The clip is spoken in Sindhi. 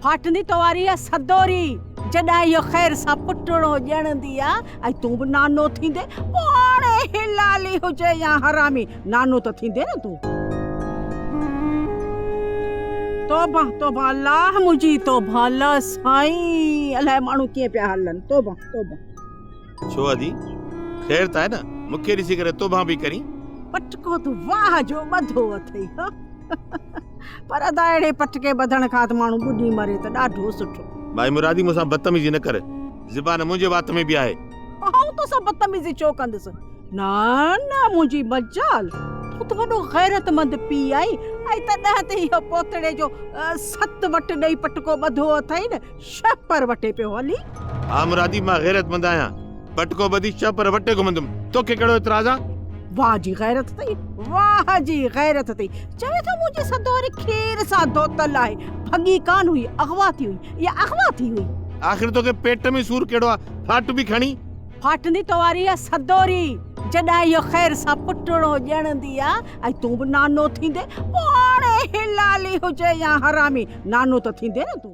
ڦاٽندي تو واري اها سدوري، جڏهن اهو خير سان پٽڙو ڄڻندي آ ۽ تون به نانو ٿيندين، پوء هاڻي حلالي هجي يا حرامي، نانو ته ٿيندين نه تون. توبه توبه الله منهنجي توبه الله سائين الائي ماڻهو ڪيئن پيا هلن توبه توبه. ڇو ادي خير ته آهي نه مون کي ڏسي ڪري توبه پئي ڪرين. پٽڪو ته واهه جو ٻڌو اٿئي ها پر ادا اهڙي پٽڪي ٻڌڻ کان ته ماڻهو ٻڏي مري ته ڏاڍو سٺو. ڀائي مرادي مون سان بدتميزي نه ڪر زبان منهنجي وات ۾ به آهي. آئون توسان بدتميزي ڇو ڪندس نه نه منهنجي مجال تون ته وڏو غيرتمند پيء آهين ۽ تڏهن ته اهو پوتڙي جو ست وٽ ڏئي پٽڪو ٻڌو اٿئي نه شهپر وٽي پيو هلي. ها مرادي مان غيرتمند آهيان پٽڪو ٻڌي شهپر وٽي گهمندم توکي ڪهڙو اعتراض آ؟ واهه جي غيرت اٿئي واهه جي غيرت اٿئي چوي ٿو منهنجي سدوري کير سان ڌوتل آهي ڀڳي ڪانه هئي اغوا ٿي هئي يا اغوا ٿي هئي. آخر توکي پيٽ ۾ سور ڪهڙو آ ڦاٽ به کڻي. ڦاٽندي تو واري اها سدوري جڏهن اهو خير سان پٽڙو ڄڻندي آ ۽ تون به نانو ٿيندين پوء هاڻي حلالي هجي يا حرامي نانو ته ٿيندين نه تون.